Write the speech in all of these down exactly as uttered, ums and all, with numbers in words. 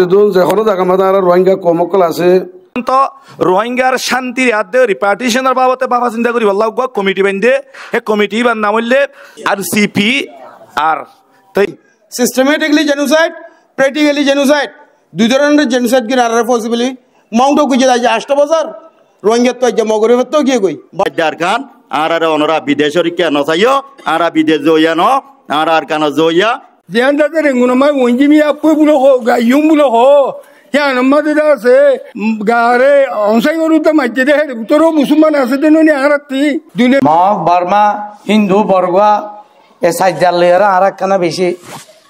Zedún ze honó zagar mazé añára Rohingya koum ókkol asé. Tó Rohingyar cántir yadde riparticenor babote báfa sinta goríbolla uggúa komiti bainde, hé komiti íbar nam óilde R C P R. Tó systematically genocide, practically genocide. Dui dóronor genocide gín añára forcibly Mount Oku zedún aijja añctó bosór, Rohingyattu aijja Mogoribottu giyé goi. Baddar Kán, añárare onora bidecor ikká no saiyó, añára bidec zoiya no, añára Arkanot zoiya. Ziyán dase Rengunor mazé Wenji Miya Appoi buli hoó, Gaiyum buli hoó, híyanor mazé dase, gare, onsai goré de maijjé de, hér bútore Musolman asé de noni añárattú. Duniya Mog, Borma, Hindu, Borgua, e sair zar loiyóre añára ekkán beci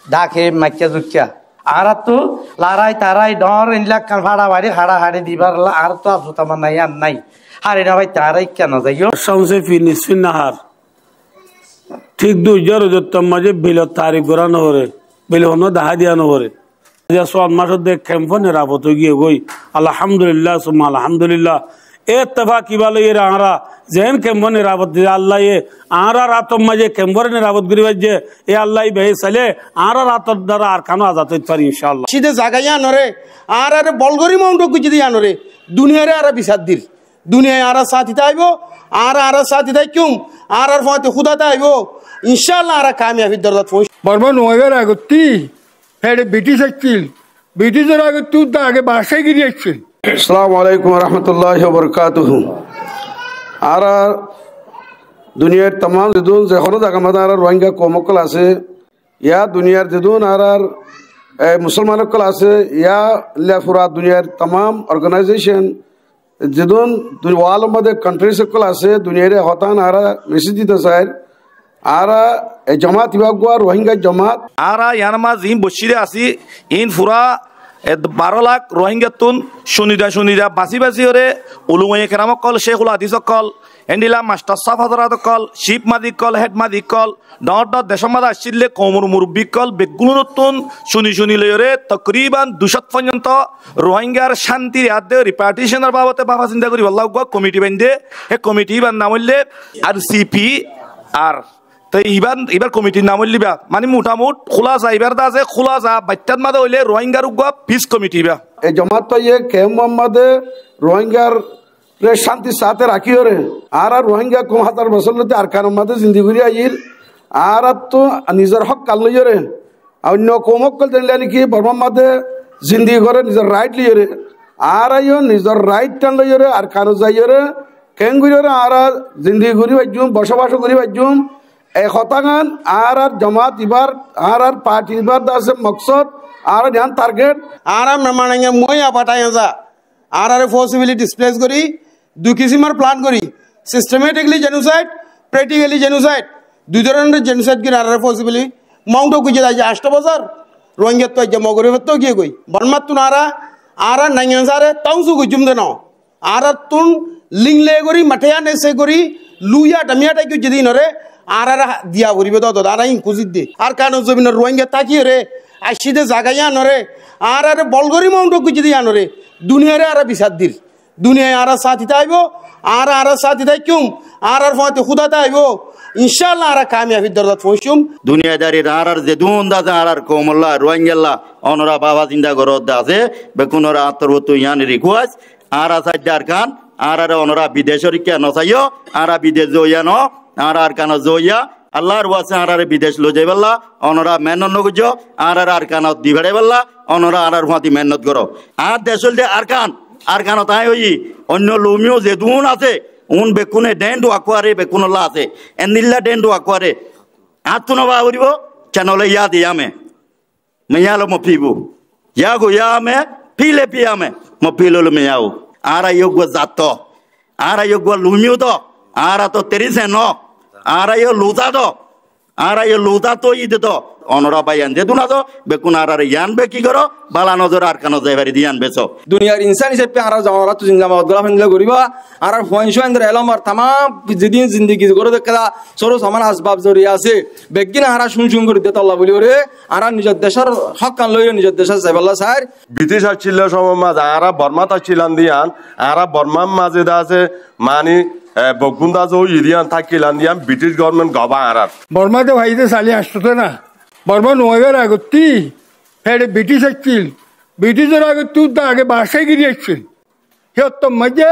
dake maikká zukká. Añárattú larai tarai dóñr endilla ekkán façafari, haçahaçi dibar la añárattú arzu tamanna yián nái. Hári no faitté añára ikká no zaiyó. Shamse fi nisfin nahar. Thík duijja roizottor mazé bilor tarif gorá no foré, bil honó dahái diya no foré. Aijja só mac ódde kemp nirafot ói giyé goi. Alhamdulillah, summa alhamdulillah. E ettefak ibá loiyóre añára zeén kemp nirafot diyé Allaye, añárar átor mazé kemp nirafot gorí faijjé, e Allaye ibáye sailé añárar átor duara Arkan ó azad óit fare, incállah. Cíde zaga yíanoré, añárare bol gorí Mount Oku zedún yíanoré, duniyare añára bisar dir. Duniyai añárar sáñti táibo, añára añárar sáñti táikum, añárar fúañti Húda táibo, incállah añára kamiyabir dorozat foóñsim. Borma no aibar agottí héçe British accíl, Britishor agottú age badcáhgiri accíl. Assalamu alaikum warahmatullahi wabarakatuhu. Añára duniyair tamam zedún ze honó zagar mazé añára Rohingya koum ókkol asé, yá duniyair zedún añárar, e, Musolman ókkol asé, yá le fura duniyair tamam organization, zedún dun-, world or mazé countries ókkol asé, duniyaire hotán añára message dito sair. Añára e jomaat ibá uggúa Rohingya jomaat. Añára yián mazé ziín boiccíde así, iín fura, e, baró lak Rohingyattún cunida cunida basí basí óre ulamaye keram ókkol, cékul hadis ókkol, héndilla mastar sáf hazarat ókkol, cíf mazi ókkol, héd mazi ókkol, dhoóñr dhoóñr decór mazé accíl de koumor murubbi ókkol beggúnottún cuni cuni loiyóre tokriban dui cót foijjonto Rohingyar cántir yadde riparticenor babote báfa sinta goríbolla uggúa komiti bainde, hé komiti íbar nam óilde R C P R. Te ibár, ibár komitir nam óilde ibá, mani mutamut kúlasa ibár dase kúlasa baittat mazé óile Rohingyar uggúa peace komiti ibá. E jomaat óiye kemp or mazé Rohingyar re cántir sáñte rakíyore, añára Rohingya koum házar bosór lóti Arkanor mazé zindigi gorí aiyír, añárattú nizor hók kán loiyóre, oinno koum ókkol zeéndilla niki Bormar mazé zindigi goré nizor rait loiyóre, añára yó nizor rait kán loiyóre Arkanot zaiyóre, keéngoríyore añára zindigi gorí faijjúm, bosóbac gorí faijjúm, e hotágan añárar jomaat ibár, añárar parti ibár dase moksód, añárar yián target. Añára memorandum muói abataiya za. Añáráre forcibly displace gorí, dui kisímor plan gorí, systematically genocide, practically genocide, dui dóronor genocide gorí añáráre forcibly Mount Oku zedún aijja añctó bosór, Rohingyattu aijja Mogoribottu giyé goi. Bormattún añára, añára naingan sáre tóngsu goijjúm de no. Añárattún linglegorí, mathiyane segorí, luya dhamiya tháki zedún ore, añáráre diya foribó de, añára inkuzit de. Arkanor zobinor Rohingya tákiyore, aiccíde zaga yíanoré, añáráre bol gorí Mount Oku zedún yíanoré, duniyare añára bisar dir. Duniyai añárar sáñti táibo, añára añárar sáñti táikum, añárar fúañti Húda táibo, incállah añára kamiyabir dorozat foóñsim. Duniyadarir añárar zedún dase añárar koumolla, Rohingyalla, onora báfa sinta goródde asé, bekkúnor áttor uottú yián request, añára saidde Arkan, añáráre onora bidecor ikká no saiyó, añára bidec zoiya no, añára Arkanot zoiya, Allar waste añáráre bidec loi zaibálla, onora mehénnot no goijjó, añáráre Arkanot di feçaibálla, onora añárar fúañti mehénnot goró. Añár dec óilde Arkan, Arkanot aññí óiyi, oinno lumíyo zedún asé, un bekkúne dhént wakuare, bekkúnolla asé, endilla dhént wakuare. Añáttu no báforibó, cenole yá diyáme. Meyálo mo fibú. Yágu yáme, fíle fiyáme, mo fílolo meyáu. Añára yó eggúa zatto. Añára yó eggúa lumíyu to. Añára to teríse no. Añára yó luta to. Añára yó luta to íde to. Onora báiyain zedún asó, bekkún añáráre yián be ki goró, bála nozor Arkanot zai fari de yián be só. Duniyar insán hísafe añára zamarat zindabad gola fendila goríba. Añárar fuain cúaindor elómor tamam zedún zindigi goró dekká, sóro saman asbab zoriya asé. Beggín añára cún cún gorí de tolla buli goré. Añára nizor decór hókkan loi nizor decót zaibálla sair. British accíl de cómot mazé añára Bormát accílam de yián, añára Bormár mazé de asé, mani, e, beggún de asé óiye de yián, tákilam de yián, British government gobá añárar. Bormá de faiyí de sali añctó de na. Bormá no aibar agottí, héçe British accíl. British or age ttu to age baccáigiri aiccé. Hé ottór maze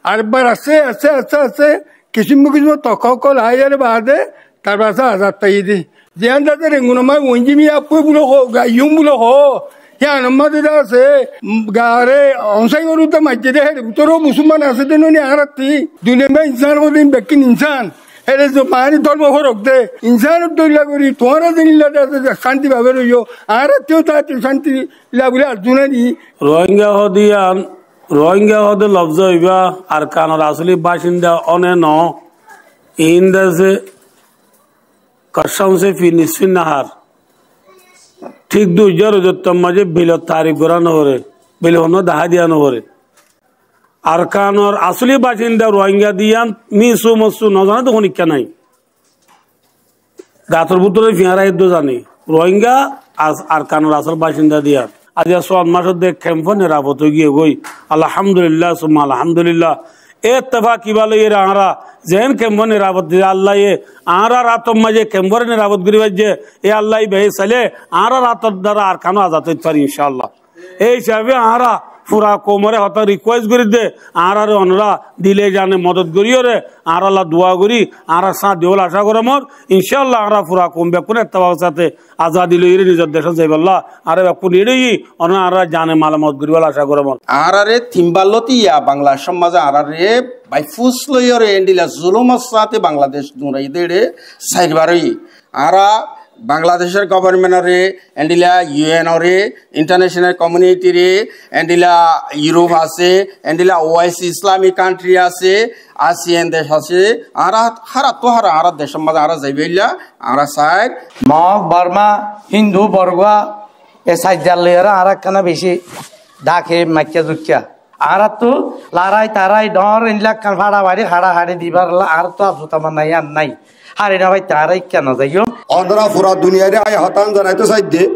arekbar asté asté asté asté kisím kisím tokka ókkol aiyóre baade tar baade azad faiyé dé. Ziyán de asé Rengunor maze Wenji Miya Apu buli hoó, Gaiyum buli hoó, híyanor maze de asé, gare onsái gorí de maijjé dé, hér bútore ó Musolman asé dé noní añárattú. Duniyar maze insán hoó dé bekkún insán. Hér zobani dórmo forok dé, insán or dóilla gorí, tuáñra zeilla de asé, cánti bábe roiyó, añárattú ó tattú cánti Rohingya hoó de yián, Rohingya hoó de lofzó ibá Arkanor asóli bacinda óne noó. Iín de asé kashamsi fi nisfin nahar. Thík duijja roidottár maze bilor taarif gorá noforé, bil honó dahái diya noforé. Arkanor asóli bacinda Rohingya de yián misu mosu nozane de honikka nái. Gator bútore fiñára eddo zane. Rohingya as-, Arkanor asól bacinda de yián. Aijja sót mac de kemfo nirafot ói giyé goi. Alhamdulillah, summa alhamdulillah. E ettefak ibá loiyóre añára zeén kemfo nirafot diyé Allaye, añárar átor maze kemfore nirafot gorí faijjé, e Allaye ibáye sailé añárar átor duara Arkano azad óit fare, incállah. Ei hísafe añára fura koumore hotá rikuwes gorí de, añárare onora dile jane modot goríyore, añáralla dua gorí, añárar sáñt dibá buli acá gorí amor, incállah añára fura koum bekkún ettefakor sáte azadi loiyóre nizor decót zaibálla, añára bekkún reçi óiyi, onora añárare jane male modot goríbálla acá gorí amor. Añárare tin bar lóti ya Bangladecór maze añárare baifus loiyóre endilla zulumor sáte Bangladec duñraiyé dé eçé sair bar óiyi. Añára Bangladecór government ore, endilla U N ore, international community re, endilla Europe asé, endilla O I C Islamic country asé, ASEAN dec asé, añára hárattú hára añárar decór maze añára zaibolla añára sair. Mog, Borma, Hindu, Borgua, e sair zar loiyóre añára ekkána beci dháke maikká zukká. Añárattú larái tarái dhoóñr endilla ekkán façafaçi haçahaçi dibar añárattú arzu tamanna yián nái. Hári nofaitté añára ikká nozaiyum. Onora fura duniyare aññí hotá zanaito saidde.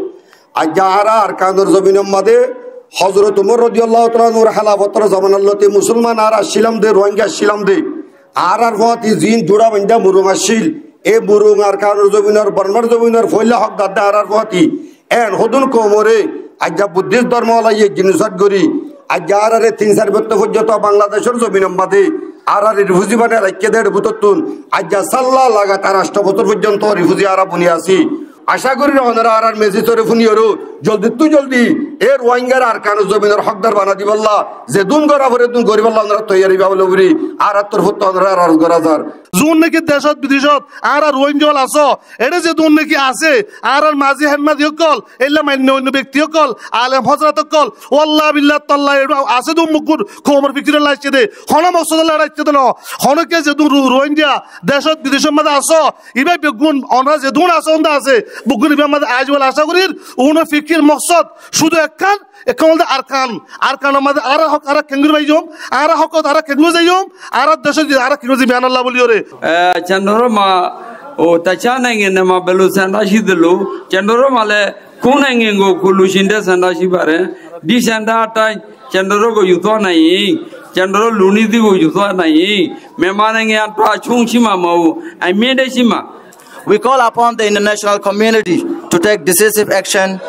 Aijja añára Arkanor zobinor maze Hozrot Umor rodiyallahu taala anhur helafotor zomanar lóti Musolman añára accílam de, Rohingya accílam de. Añárar fúañti ziín jura baindá murung accíl, e murung Arkanor zobinor, Bormar zobinor foila hókdar de añárar fúañti. Eén hodún koumore aijja Buddhist dórmo walaye jinosaid gorí, aijja añárare tin sair bosór foijjonto Bangladecór zobinor maze añárare rifuzi banai raikké dé, er bútottún aijja sálla lagatar ancto bosór foijjonto rifuzi añára buni así. Acá gorí onora añárar mesej ore fúniyóre zoldittú zoldi e Rohingyare Arkanor zobinor hókdar banai dibálla zedún gorá foré edún goríbálla onora toiyar óiba buli fúri añárar torfóttu onora añárar gorá zar. Zuún naki decót bidecót añára Rohingya ókkol asó, eçé zedún naki asé, añárar mazi hédmati ókkol, eilla mainno mainno bekti ókkol, alem hózrot ókkol, walla billa tolla eçé asé dé muggún koumor fikirolla aiccé dé, honó moksódolla aiccé dé noó. Honókiyé zedún Ro-, Rohingya decót bidecór maze asó, ibá beggún onora zedún asó, ondá asé, beggún ibár maze aibólla acá gorír, unor fikir moksód cúdu ekkán, ekkán óilde Arkan, Arkanor maze añárar hók añára keéngorí faiyum, añárar hókot añára keéngorí zaiyum, añárar decót añára keéngorí zaiyum, yiánolla bóliyoré. Eh, cendoró ma, o, tacá nainge ne ma belu senda cidelu, cendoró male kún nainge ngo kulu cinde senda cibare, di senda atai, cendoró go yuto nai, cendoró luni di go yuto nai, mema nainge anto acung cima mau, aimede cima. We call upon the international community to take decisive action